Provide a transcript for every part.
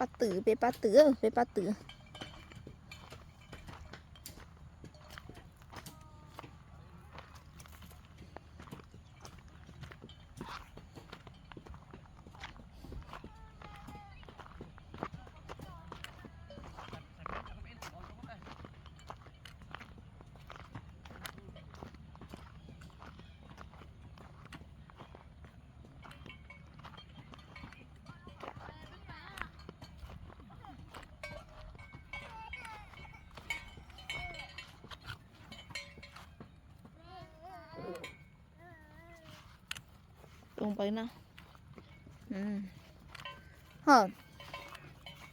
Pab twm, peb pab twm, peb pab twm.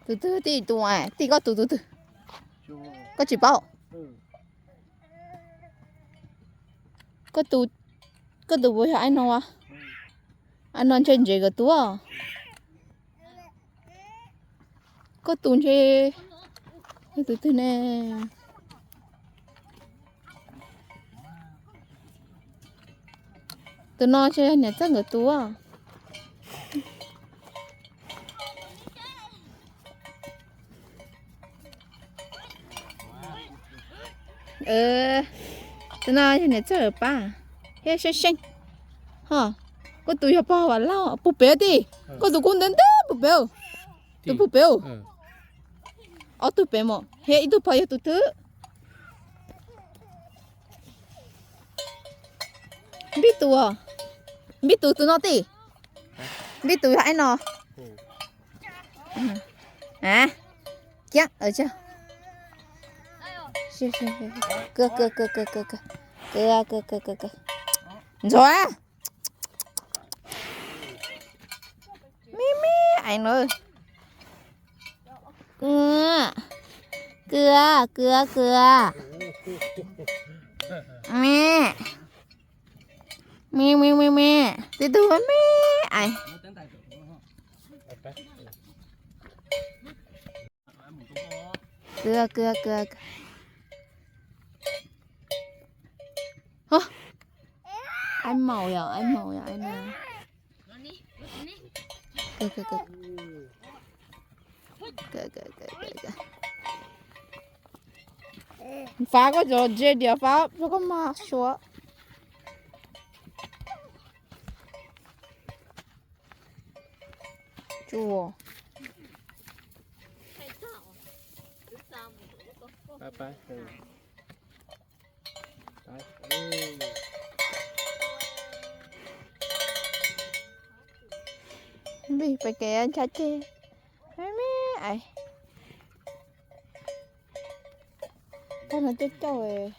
Tus twg tij tus, tij koj tus tus twg? Koj tsis paub. Koj tus, koj tus puas yog aib no as? Aib no ntshe ntses kawm tus. Koj tus ntshe yog tus twg ne? Tus no ntshe yog niam Txawj nkawd tus. Tus no yog niam Txawj pab, thiab seeb seeb. Ho, koj tus yog pog Vam Lauj, puag pem tij. Koj tus kub ntev ntev puag pem. Tus puag pem. Ob tug pem mom, thiab ib tug pog yog tus twg? Npib tus, Npib tus tus no tij. Npib tus yog aib no. Kiab, kw, kw, kw, kw, kw, kw, kw, kw, kw, kw, kw, kw, ntxhov. Me me, aib no. Kw, kw, kw, kw. Me, me, me, me, me. Tib tug me, aib. Kw, kw, kw, kw. Ho, aib maum yom, aib maum yom, aib no. Fav koj cov ntses diam, fav rau koj mag suav. Tsuas. Vij pais kev ncha ceg. Me me, aib. Pog no cauj cauj.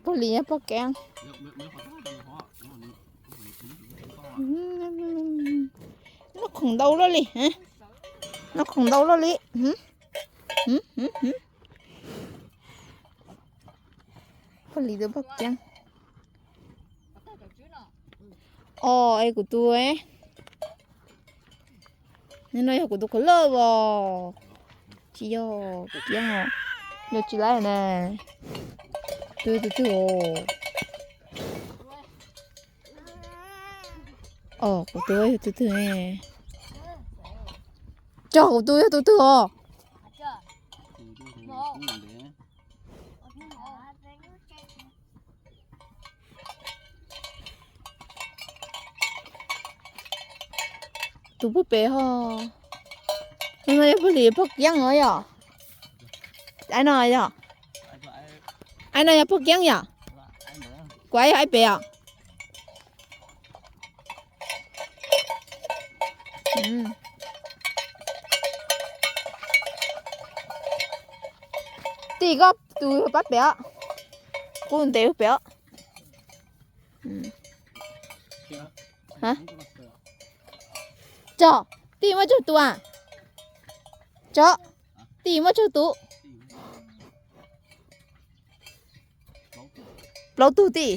Pog Lis yog pog kev. Noj khoom ntau luaj li, noj khoom ntau luaj li. Pog Lis tus pog kev. Os, es kuv tus, no yog kuv tus qhov loj os. Tsis yog, kuv yeej yog tsis laib na. Tus twg os? Os, kuv tus yog tus twg ne? Cog, kuv tus yog tus twg os? Tus puag pem ho. No yog pog Lis pog Kiab os yom? Aib no yog, aib no yog pog Kiab yom? Kuv aib yog aib pem os. Tij koj tus pab pem os. Kuv ntev pem os. Tso, tij muaj tsawg tus a? Tso, tij muaj tsawg tus? Plaub tug tij.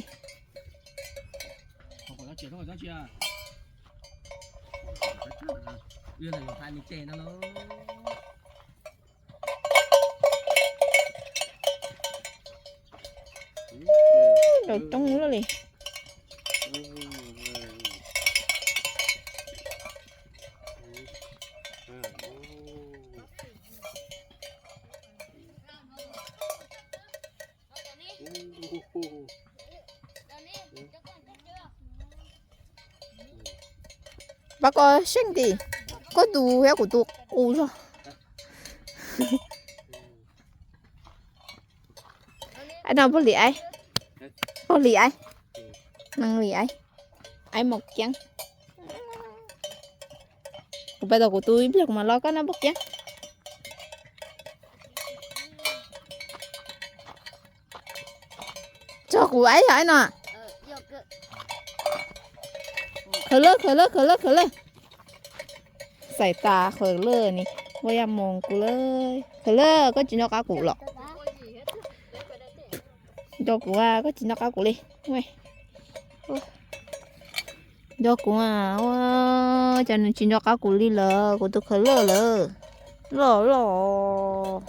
Coob luaj li. Pab koj seej tim, koj tus thiab kuv tus qus zog. Aib no puag li aib, puag li aib, neeg li aib, aib mos kiab. Kuv pais tom kuv tus ib pliag kuv mam los koj no puag kiab. Tso kuv aib yog aib no. Khawv lawj, khawv lawj, khawv lawj, khawv lawj. Xais tas khawv lawj ni, ua yam moos kuv lawm. Khawv lawj, koj tsis nco qab kuv los? Nco kuv, koj tsis nco qab kuv li. Nco kuv, cas nws tsis nco qab kuv li lawm, kuv tus khawv lawj lawm. Loj loj.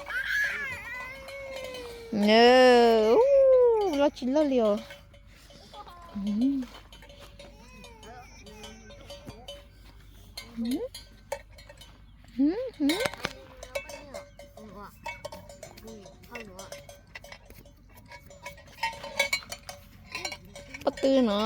Loj tsis loj li os. Pob tw no.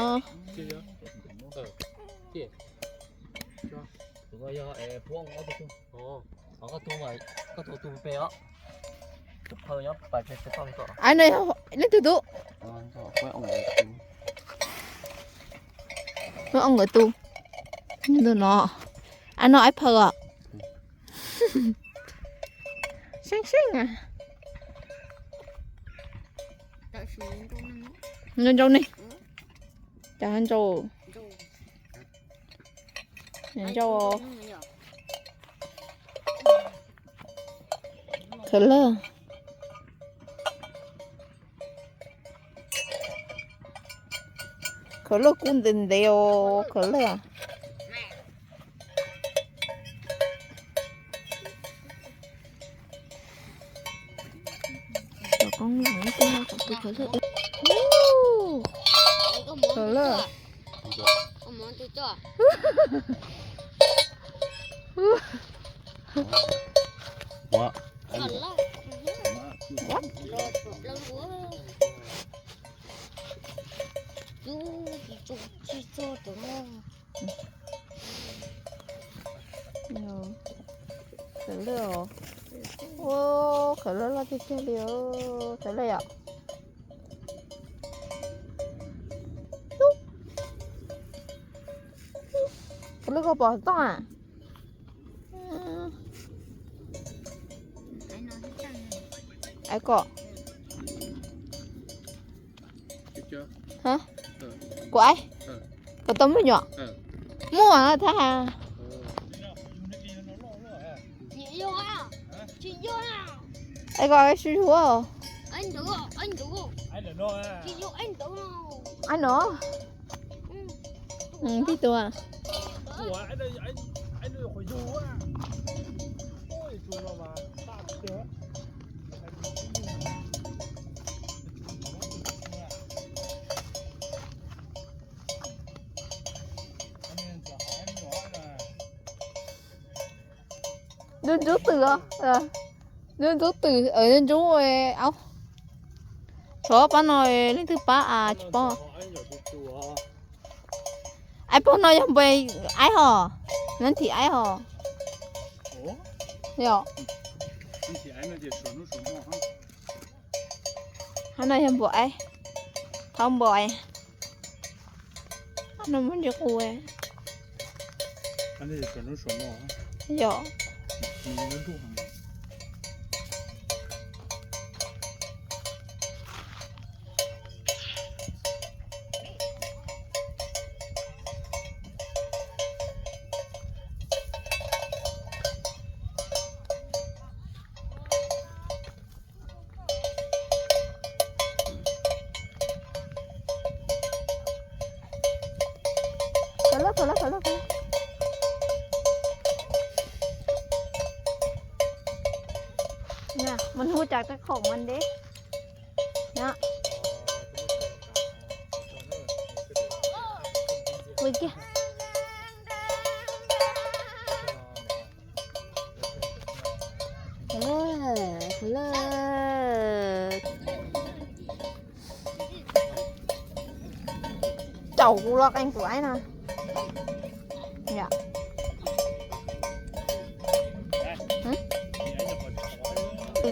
Aib no yog leej twg tug? Wb ob nkawd tus. Tus no, aib no aib phaw os. Seej seej. Nco nco ne. Cas nco, nco. Khawv lawj. Khawv lawj kub ntev ntev os, khawv lawj. Khawv lawj. Khawv lawj os. Ua, khawv lawj loj tiag tiag li os, khawv lawj yom. Khawv lawj koj pom toj a? Aib koj. Kuv aib, kuv tau muaj nyuam. Muaj thab ha. Aib koj, aib sib hu. Aib no. Tib tug. Ntsuj ntsuj twm os. Ntsuj ntsuj twm, ntsuj ntsuj aub. Tshuav pab no, leej twg pab a tsis paub. Aib pog no yog npua aib hos, nab thim aib hos. Yog. Hab no yog npua aib, thaub npua aib. No muaj ntsis qus. Yog. Mas hu cas tej khoom mas ntev na. Ua kiag. Caum kuv los qee kuv aib no. Yom.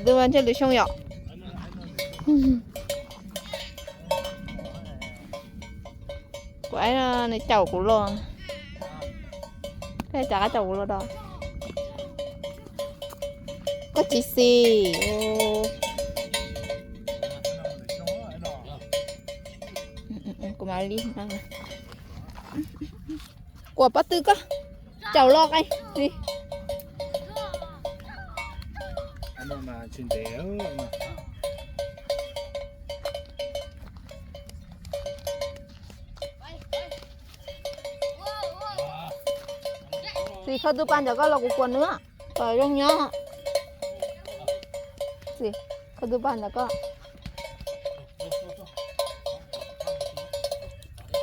Tus mas ntshe lwm xyoo yom. Kuv aib no nws caum kuv los. Koj cas qab caum kuv los da? Koj tsis xis. Kuv mam li, kuv pab twg koj caum los qe li. Txiv, khaws tus pas ntawm koj los kuv kuas nws kom zoo nyob. Txiv, khaws tus pas ntawm koj.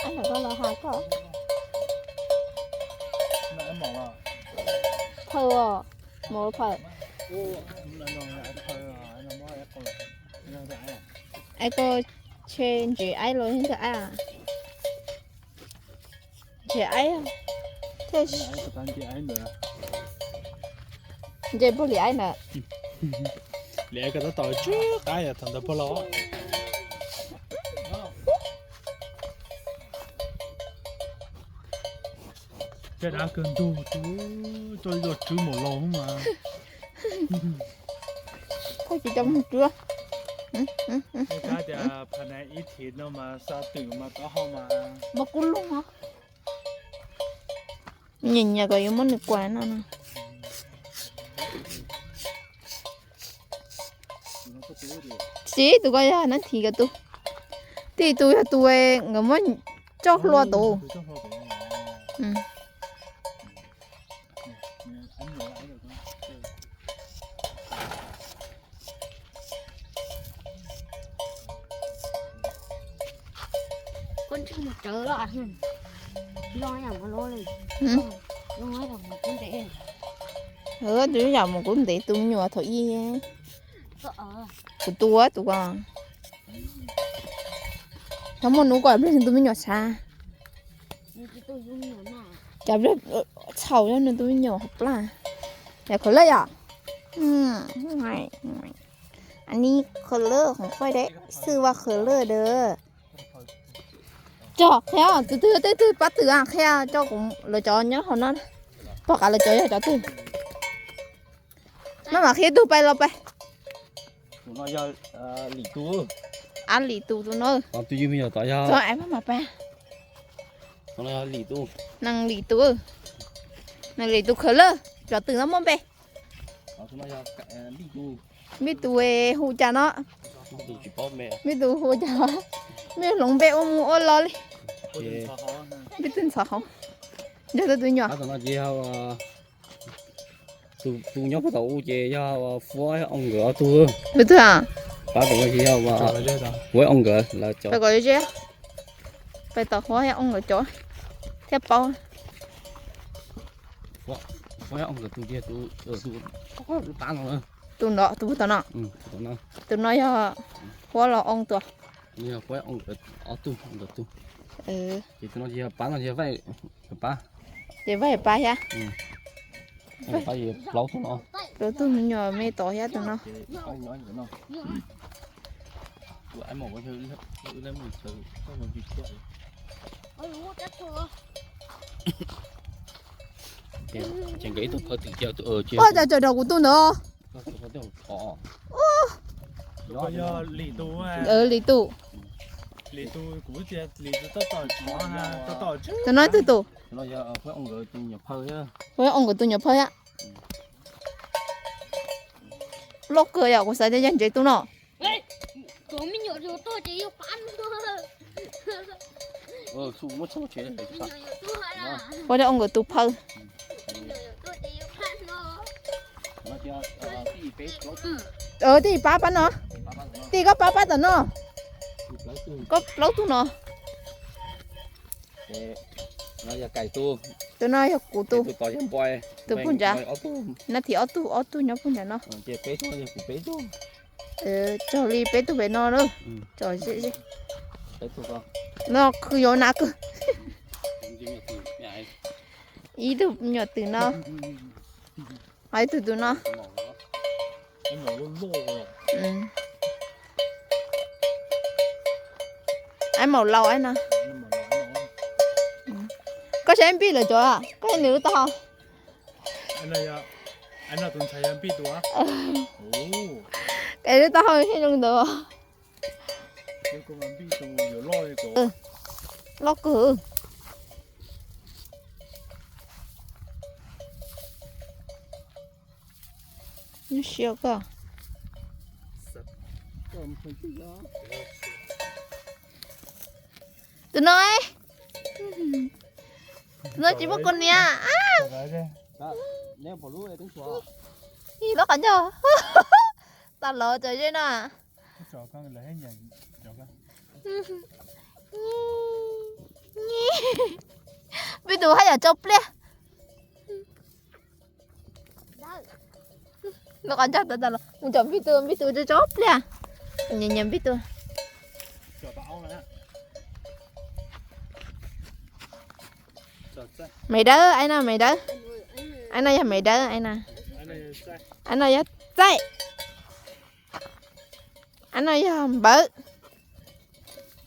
Ab, ntawm koj los has koj. Phaws os, mus phaws. Aib koj tshe ntsev aib los ntsev aib. Ntsev aib thiaj ntsev puag li aib ntawd. Li aib koj tab tom tsw qab yog thaum ntawd puag los. Caj dab kawg ntug, tuaj ib co tswb mus laus mas. Koj tsis tau mus tswb. Kab tias phab nai ib thim no mas xa twm mas taub hau mas. Mas kub lug. Nyiam nyiam kom yuav muab nws kuam no no. Txiv, tus ko yog nab thim ko tus. Tij tus yog tus nkawd muab tso hlua tus. Tus yam mus kuv ntev tus me nyuam thaum ub. Kuv tua tus ko. Xyov muaj nub ko pliag nws tus me nyuam xav. Cas txhaum nws tus me nyuam hauv plaj. Yog khaws lawj yom. Anis khaws lawj, qhov qhuaib deb, xwb vaj khaws lawj dawb. Cog qhia, tus twg tej twg pab twm qhia, coj kuv lawv cov nyob hauv no. Pog qav lawv cov yog cov twg? Maj mam qhia tug pais los pais. Ab, lim tus tus no. Txog es maj mam pais. Nees lim tus, nees lim tus khaws lawj, cov twm no muaj npe. Npij tus hu cas no? Npij tus hu cas? Npij hloov npe ua mus ua los li. Npij twg ntxhov hauv? Yog tus tus nyuam. Tus nyob puag tom ub ces yog Fuab Ooj nkawd ob tug. Tus twg? Pab tom no ces yog Fuab Ooj nkawd lawv cov. Pais kom ze, pais tom Fuab Ooj nkawd cov thiab paub. Fuab Ooj nkawd tus tiag, tus, tus, tus no, tus puag tom no. Tus no yog Fuab los Ooj tus. Yog Fuab Ooj nkawd ob tug, nkawd tus. Ces tus no ces yog pab, no ces Vaij pab. Ces Vaij pab thiab. Pab plaub tug no. Plaub tug me nyuam me tod thiab tus no. Ces nkawd ib tug phaw twm ces. Ua cas cawm rau kuv tus ntawd. Lim tus. Tus no twg tus? Ua nkawd tus nyuam phaw thiab. Loj kawg yom, kuv xav tias yog ntsev tus no. Ua nkawd tus phaw. Tij pab pab no. Tij koj pab pab tom no. Koj plaub tug no. Tus no yog kuv tus. Tus puag nrad. Nab thim ob tug, ob tug nyob puag nrad no. Tso li peb tug pem no lawm. Tso ze ze. No khwv yuav na kawg. Ib tug nyuam twm no. Ho ib tug tus no. Aib maum laus aib no. Koj saib npij lawm cov, koj saib nws lub taub hau. Lub taub hau heev zoo ntawd. Loj kawg. Nyob siab koj. Tus no, tus no tsis muaj kua niam. Loj qab ncauj. Tau los tso zeb no. Npij tus haj yam tso pliaj. Loj qab ncauj, mus cov npij tus, npij tus tso tso pliaj. Nyiam nyiam npij tus. Maiv dawb, aib no maiv dawb. Aib no yog maiv dawb, aib no yog txaij. Aib no yog npawv.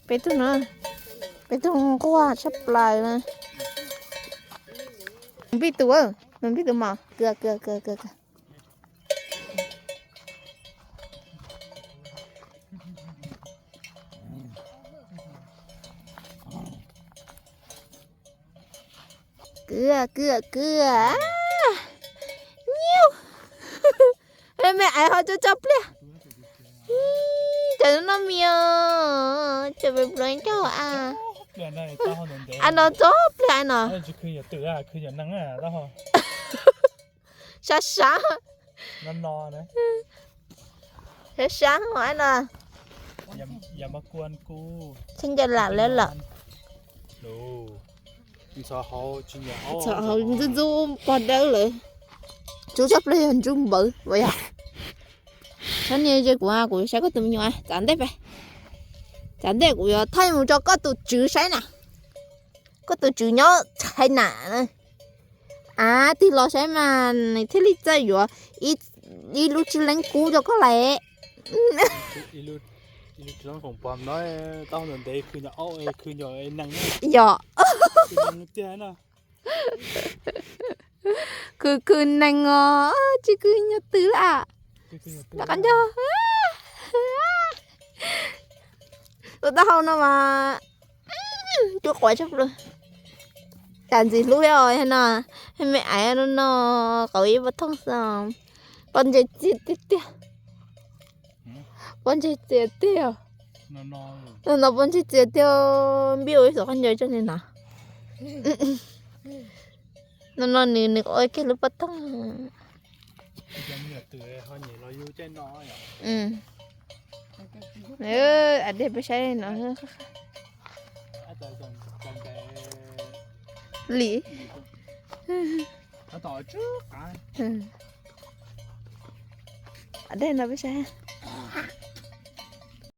Peb tug no, peb tug nquag tshaj plaws na. Npij tus, npij tus mos, kws kws kws kws. Kws kws kws. Nyiu. Me aiv ho tso tso pliaj. Cov no mios, cov me pluav ncauj a. Aib no tso pliaj aib no. Sab sab. Sab sab aib no. Txheeb ncaws lam lawm lawm. Ntxub ntxub pog dawb lawm. Ntxub tshaj plaws yog ntxub npawv uas yog. Txhob nias ze kuv, kuv saib koj tus me nyuam, txav ntej peb. Txav ntej kuv yuav thaij mus rau koj tus tswv saib na. Koj tus tswv nyob China na. Av, tig los saib mas nws thiaj li txawj yuav ib lub tsib leeg kub rau koj lawm. Yog. Khwv khwv nees os, tsis khwv nyuag twm lawm. Lawv qab ncauj. Tus taub hau no mas cuab quav tshaj plaws. Cas ntxim hlub thiab os no, me aiv no no, qauv ib pob thooj xwb. Pob ntseg txias tiag tiag. Pob ntseg txias tiag. No no pob ntseg txias tiag, npij ua ib xub qab ncaws tso nws no. No no nws nws ua kiag lub pob thooj. Ab dej peb saib no. Li. Ab dej no peb saib.